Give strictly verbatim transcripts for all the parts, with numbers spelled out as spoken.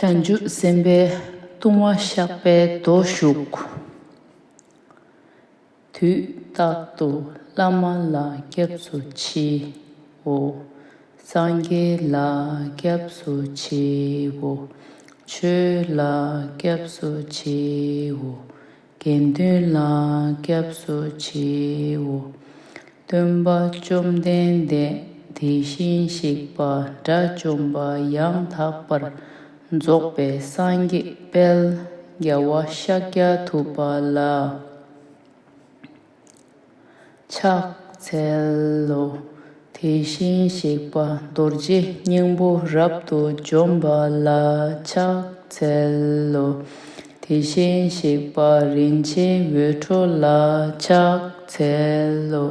བྱང་ཆུབ་སེམས་དཔའི་ལྟུང་བ་བཤགས་པའི་མདོ་བཞུགས། དུས་རྟག་ཏུ་བླ་མ་ལ་སྐྱབས་སུ་མཆིའོ། སངས་རྒྱས་ལ་སྐྱབས་སུ་མཆིའོ། ཆོས་ལ་སྐྱབས་སུ་མཆིའོ། དགེ་འདུན་ལ་སྐྱབས་སུ་མཆིའོ། སྟོན་པ་བཅོམ་ལྡན་འདས་དེ་བཞིན་གཤེགས་པ་དགྲ་བཅོམ་པ་ཡང་དག་པར་རྫོགས་པའི་སངས་རྒྱས་དཔལ་རྒྱལ་བ་ཤཱཀྱ་ཐུབ་པ་ལ་ཕྱག་འཚལ་ལོ། དེ་བཞིན་གཤེགས་པ་རྡོ་རྗེ་སྙིང་པོ་རབ་ཏུ་འཇོམས་པ་ལ་ཕྱག་འཚལ་ལོ། དེ་བཞིན་གཤེགས་པ་རིན་ཆེན་འོད་འཕྲོ་ལ་ཕྱག་འཚལ་ལོ།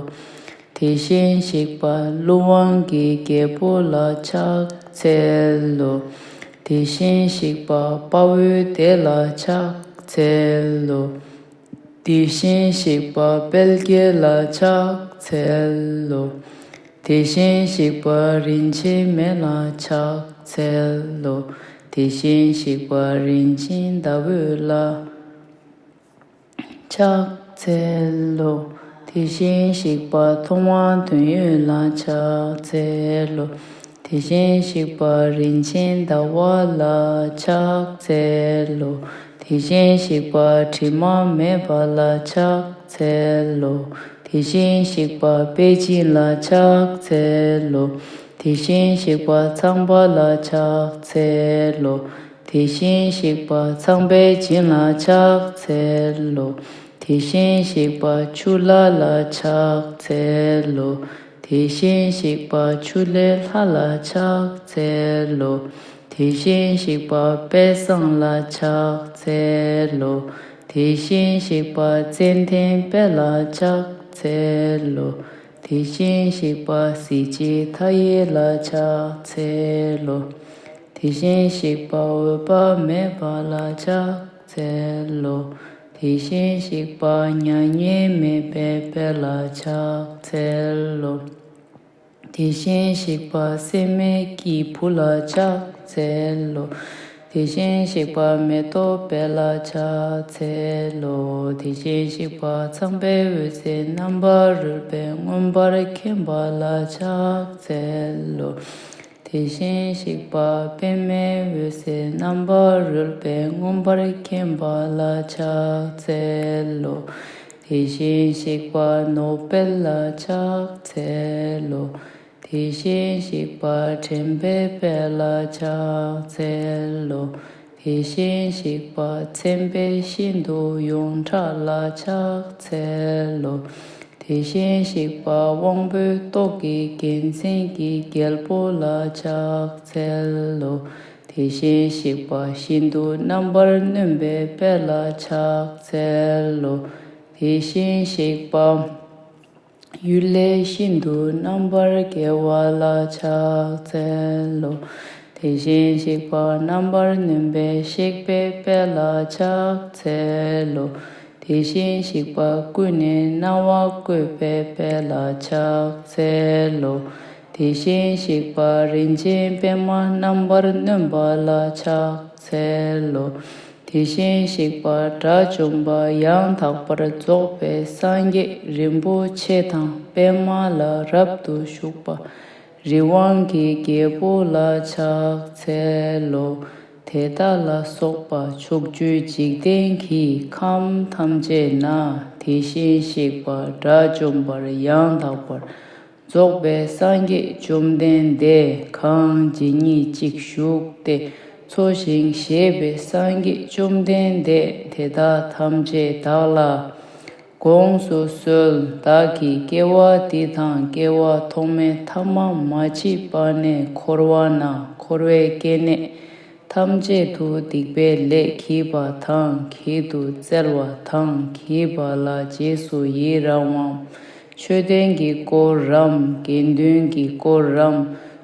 དེ་བཞིན་གཤེགས་པ་ཀླུ་དབང་གི་རྒྱལ་པོ་ལ་ཕྱག་འཚལ་ལོ། དེ་བཞིན་གཤེགས་པ་དཔའ་བོའི་སྡེ་ལ་ཕྱག་འཚལ་ལོ། དེ་བཞིན་གཤེགས་པ་དཔལ་དགྱེས་ལ་ཕྱག་འཚལ་ལོ། དེ་བཞིན་གཤེགས་པ་རིན་ཆེན་མེ་ལ་ཕྱག་འཚལ་ལོ། དེ་བཞིན་གཤེགས་པ་རིན་ཆེན་ཟླ་འོད་ལ་ཕྱག་འཚལ་ལོ། དེ་བཞིན་གཤེགས་པ་མཐོང་བ་དོན་ཡོད་ལ་ཕྱག་འཚལ་ལོ། དེ་བཞིན་གཤེགས་པ་རིན་ཆེན་ཟླ་བ་ལ་ཕྱག་འཚལ་ལོ། དེ་བཞིན་གཤེགས་པ་དྲི་མ་མེད་པ་ལ་ཕྱག་འཚལ་ལོ། དེ་བཞིན་གཤེགས་པ་དཔལ་སྦྱིན་ལ་ཕྱག་འཚལ་ལོ། དེ་བཞིན་གཤེགས་པ་ཚངས་པ་ལ་ཕྱག་འཚལ་ལོ། དེ་བཞིན་གཤེགས་པ་ཚངས་པས་བྱིན་ལ་ཕྱག་འཚལ་ལོ། དེ་བཞིན་གཤེགས་པ་ཆུ་ལྷ་ལ་ཕྱག་འཚལ་ལོ། དེ་བཞིན་གཤེགས་པ་ཆུ་ལྷའི་ལྷ་ལ་ཕྱག་འཚལ་ལོ། དེ་བཞིན་གཤེགས་པ་དཔལ་བཟང་ལ་ཕྱག་འཚལ་ལོ། དེ་བཞིན་གཤེགས་པ་ཙན་དན་དཔལ་ལ་ཕྱག་འཚལ་ལོ། དེ་བཞིན་གཤེགས་པ་གཟི་བརྗིད་མཐའ་ཡས་ལ་ཕྱག་འཚལ་ལོ། དེ་བཞིན་གཤེགས་པ་འོད་དཔག་མེད་པ་ལ་ཕྱག་འཚལ་ལོ། དེ་བཞིན་གཤེགས་པ་མྱ་ངན་མེད་པའི་དཔལ་ལ་ཕྱག་འཚལ་ལོ། དེ་བཞིན་གཤེགས་པ་སྲེད་མེད་ཀྱི་བུ་ལ་ཕྱག་འཚལ་ལོ། དེ་བཞིན་གཤེགས་པ་མེ་ཏོག་དཔལ་ལ་ཕྱག་འཚལ་ལོ། དེ་བཞིན་གཤེགས་པ་ཚངས་པའི་འོད་ཟེར་རྣམ་པར་རོལ་པས་མངོན་པར་མཁྱེན་པ་ལ་ཕྱག་འཚལ་ལོ། དེ་བཞིན་གཤེགས་པ་པདྨའི་འོད་ཟེར་རྣམ་པར་རོལ་པས་མངོན་པར་མཁྱེན་པ་ལ་ཕྱག་འཚལ་ལོ། དེ་བཞིན་གཤེགས་པ་ནོར་དཔལ་ལ་ཕྱག་འཚལ་ལོ། དེ་བཞིན་གཤེགས་པ་དྲན་པའི་དཔལ་ལ་ཕྱག་འཚལ་ལོ། དེ་བཞིན་གཤེགས་པ་མཚན་དཔལ་ཤིན་ཏུ་ཡོངས་གྲགས་ལ་ཕྱག་འཚལ་ལོ། དེ་བཞིན་གཤེགས་པ་དབང་པོའི་ཏོག་གི་རྒྱལ་མཚན་གྱི་རྒྱལ་པོ་ལ་ཕྱག་འཚལ་ལོ། དེ་བཞིན་གཤེགས་པ་ཤིན་ཏུ་རྣམ་པར་གནོན་པའི་དཔལ་ལ་ཕྱག་འཚལ་ལོ། དེ་བཞིན་གཤེགས་པ་ཡུལ་ལས་ཤིན་ཏུ་རྣམ་པར་རྒྱལ་བ་ལ་ཕྱག་འཚལ་ལོ། དེ་བཞིན་གཤེགས་པ་རྣམ་པར་གནོན་པའི་གཤེགས་པའི་དཔལ་ལ་ཕྱག་འཚལ་ལོ། དེ་བཞིན་གཤེགས་པ་ཀུན་ནས་སྣང་བ་བཀོད་པའི་དཔལ་ལ་ཕྱག་འཚལ་ལོ། དེ་བཞིན་གཤེགས་པ་རིན་ཆེན་པདྨ་རྣམ་པར་གནོན་པ་ལ་ཕྱག་འཚལ་ལོ། དེ་བཞིན་གཤེགས་པ་དགྲ་བཅོམ་པ་ཡང་དག་པར་རྫོགས་པའི་སངས་རྒྱས་རིན་པོ་ཆེ་དང་པདྨ་ལ་རབ་ཏུ་བཞུགས་པ་རི་དབང་གི་རྒྱལ་པོ་ལ་ཕྱག་འཚལ་ལོ། དེ་དག་ལ་སོགས་པ་ཕྱོགས་བཅུའི་འཇིག་རྟེན་གྱི་ཁམས་ཐམས་ཅད་ན་དེ་བཞིན་གཤེགས་པ་དགྲ་བཅོམ་པ་ཡང་དག་པར་རྫོགས་པའི་སངས་རྒྱས་བཅོམ་ལྡན་འདས་གང་ཇི་སྙེད་ཅིག་བཞུགས་ཏེ་འཚོ་ཞིང་གཞེས་པའི་སངས་རྒྱས་བཅོམ་ལྡན་འདས་དེ་དག་ཐམས་ཅད་བདག་ལ་དགོངས་སུ་གསོལ། བདག་གིས་སྐྱེ་བ་འདི་དང་སྐྱེ་བ་ཐོག་མའི་ཐ་མ་མ་མཆིས་པ་ནས་འཁོར་བ་ན་འཁོར་བའི་སྐྱེ་གནས་ཐམས་ཅད་དུ་སྡིག་པའི་ལས་བགྱིས་པ་དང་བགྱིད་དུ་སྩལ་བ་དང་བགྱིས་པ་ལ་རྗེས་སུ་ཡི་རང་བའམ། མཆོད་རྟེན་གྱི་དཀོར་རམ། དགེ་འདུན་གྱི་དཀོར་རམ།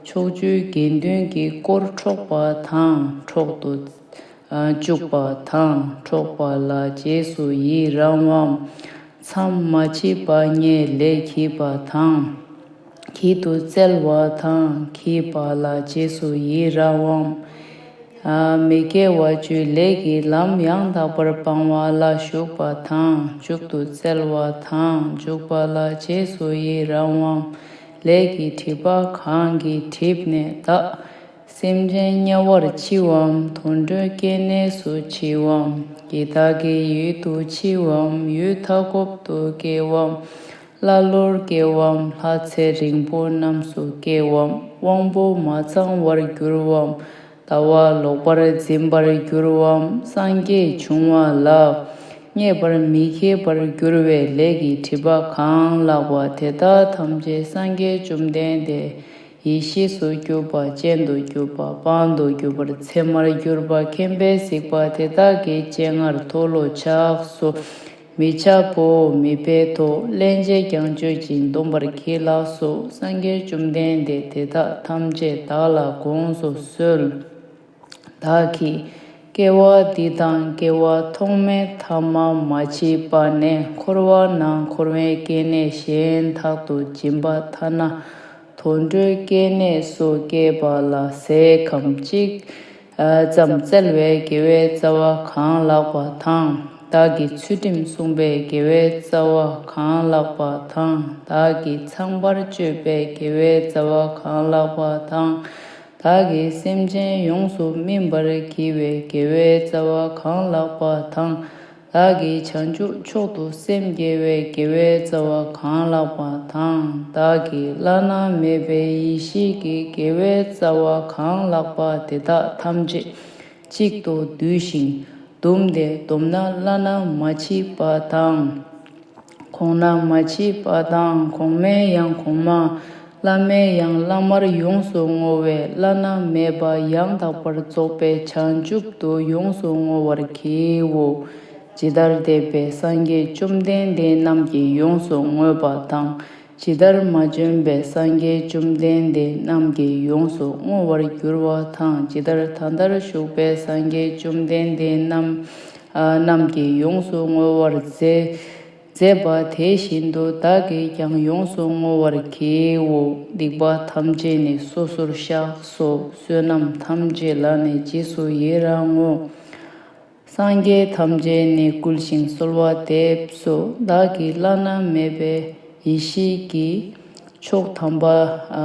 ཕྱོགས་བཅུའི་དགེ་འདུན་གྱི་དཀོར་འཕྲོག་པ་དང་འཕྲོག་ཏུ་བཅུག་པ་དང་འཕྲོག་པ་ལ་རྗེས་སུ་ཡི་རང་བའམ། མཚམས་མ་མཆིས་པ་ལྔའི་ལས་བགྱིས་པ་དང་། བགྱིད་དུ་སྩལ་བ་དང་བགྱིས་པ་ལ་རྗེས་སུ་ཡི་རང་བའམ། མི་དགེ་བ་བཅུའི་ལས་ཀྱི་ལམ་ཡང་དག་པར་སྤང་བ་ལ་ཞུགས་པ་དང་། མཇུག་ཏུ་བཙལ་བ་དང་། འཇུག་པ་ལ་རྗེས་སུ་ཡི་རང་བའམ། ལས་ཀྱི་སྒྲིབ་པ་གང་གིས་བསྒྲིབས་ནས་བདག་སེམས་ཅན་དམྱལ་བར་འཆི་བའམ། དུད་འགྲོའི་སྐྱེ་གནས་སུ་འཆི་བའམ། ཡི་དྭགས་ཀྱི་ཡུལ་དུ་འཆི་བའམ། ཡུལ་མཐའ་འཁོབ་ཏུ་སྐྱེ་བའམ། ཀླ་ཀློར་སྐྱེ་བའམ། ལྷ་ཚེ་རིང་པོ་རྣམས་སུ་སྐྱེ་བའམ། དབང་པོ་མ་ཚང་བར་འགྱུར་བའམ། ལྟ་བ་ལོག་པར་འཛིན་པར་འགྱུར་བའམ། སངས་རྒྱས་འབྱུང་བ་ལ་མཉེས་པར་མི་བགྱིད་པར་འགྱུར་བའི་ལས་ཀྱི་སྒྲིབ་པ་གང་ལགས་པ་དེ་དག་ཐམས་ཅད་སངས་རྒྱས་བཅོམ་ལྡན་འདས་ཡེ་ཤེས་སུ་གྱུར་པ། སྤྱན་དུ་གྱུར་པ། དཔང་དུ་གྱུར་པ། ཚད་མར་གྱུར་པ། མཁྱེན་པས་གཟིགས་པ་དེ་དག་གི་སྤྱན་སྔར་མཐོལ་ལོ་འཆགས་སོ། མི་འཆབ་བོ། མི་སྦེད་དོ། སླན་ཆད་ཀྱང་གཅོད་ཅིང་སྡོམ་པར་བགྱིད་ལགས་སོ། སངས་རྒྱས་བཅོམ་ལྡན་འདས་དེ་དག་ཐམས་ཅད་བདག་ལ་དགོངས་སུ་གསོལ། བདག་གིས་སྐྱེ་བ་འདི་དང་སྐྱེ་བ་ཐོག་མའི་ཐ་མ་མ་མཆིས་པ་ནས་འཁོར་བ་ནང་འཁོར་བའི་སྐྱེ་གནས་གཞན་དག་ཏུ་སྦྱིན་པ་ཐ་ན་དུད་འགྲོའི་སྐྱེ་གནས་སུ་སྐྱེས་པ་ལ་ཟས་ཁམ་གཅིག་ཙམ་བསྩལ་བའི་དགེ་བའི་རྩ་བ་གང་ལགས་པ་དང་། བདག་གིས་ཚུལ་ཁྲིམས་བསྲུངས་པའི་དགེ་བའི་རྩ་བ་གང་ལགས་པ་དང་། བདག་གིས་ཚངས་པར་སྤྱོད་པའི་དགེ་བའི་རྩ་བ་གང་ལགས་པ་དང་། བདག་གིས་སེམས་ཅན་ཡོངས་སུ་སྨིན་པར་བགྱི་བའི་དགེ་བའི་རྩ་བ་གང་ལགས་པ་དང་། བདག་གིས་བྱང་ཆུབ་མཆོག་ཏུ་སེམས་བསྐྱེད་པའི་དགེ་བའི་རྩ་བ་གང་ལགས་པ་དང་། བདག་གིས་བླ་ན་མེད་པའི་ཡེ་ཤེས་ཀྱི་དགེ་བའི་རྩ་བ་གང་ལགས་པ་དེ་དག་ཐམས་ཅད་གཅིག་ཏུ་བསྡུས་ཤིང་བཟླུམས་ཏེ་བསྡོམས་ན་བླ་ན་མ་མཆིས་པ་དང་། གོང་ན་མ་མཆིས་པ་དང་། གོང་མའི་ཡང་གོང་མ། བླ་མའི་ཡང་བླ་མར་ཡོངས་སུ་བསྔོ་བས་བླ་ན་མེད་པ་ཡང་དག་པར་རྫོགས་པའི་བྱང་ཆུབ་ཏུ་ཡོངས་སུ་བསྔོ་བར་བགྱིའོ། ཇི་ལྟར་འདས་པའི་སངས་རྒྱས་བཅོམ་ལྡན་འདས་རྣམས་ཀྱིས་ཡོངས་སུ་བསྔོས་པ་དང་། ཇི་ལྟར་མ་བྱོན་པའི་སངས་རྒྱས་བཅོམ་ལྡན་འདས་རྣམས་ཀྱིས་ཡོངས་སུ་བསྔོ་བར་འགྱུར་བ་དང་། ཇི་ལྟར་ད་ལྟར་བཞུགས་པའི་སངས་རྒྱས་བཅོམ་ལྡན་འདས་རྣམས་ཨ་རྣམས་ཀྱིས་ཡོངས་སུ་བསྔོ་བར་མཛད་མཛད་པ་དེ་བཞིན་དུ་བདག་གིས་ཀྱང་ཡོངས་སུ་བསྔོ་བར་བགྱིའོ། སྡིག་པ་ཐམས་ཅད་ནི་སོ་སོར་བཤགས་སོ། བསོད་ནམས་ཐམས་ཅད་ལ་ནི་རྗེས་སུ་ཡི་རང་ངོ་། སངས་རྒྱས་ཐམས་ཅད་ནི་བསྐུལ་ཞིང་གསོལ་བ་འདེབས་སོ། བདག་གིས་བླ་ན་མེད་པའི་ཡེ་ཤེས་ཀྱི་མཆོག་དམ་པ་ཨ་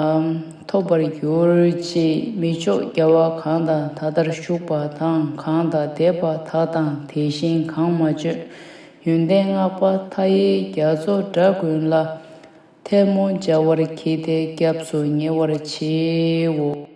ཐོབ་པར་གྱུར་ཅིག་མི་མཆོག་རྒྱལ་བ་གང་དང་ད་ལྟར་བཞུགས་པ་དང་། གང་དང་འདས་པ་དག་དང་། དེ་བཞིན་གང་མ་བྱོན། ཡོན་ཏན་བསྔགས་པ་མཐའ་ཡས་རྒྱ་མཚོ་འདྲ་ཀུན་ལ། ཐལ་མོ་སྦྱར་བར་བགྱིས་ཏེ་སྐྱབས་སུ་ཉེ་བར་མཆིའོ།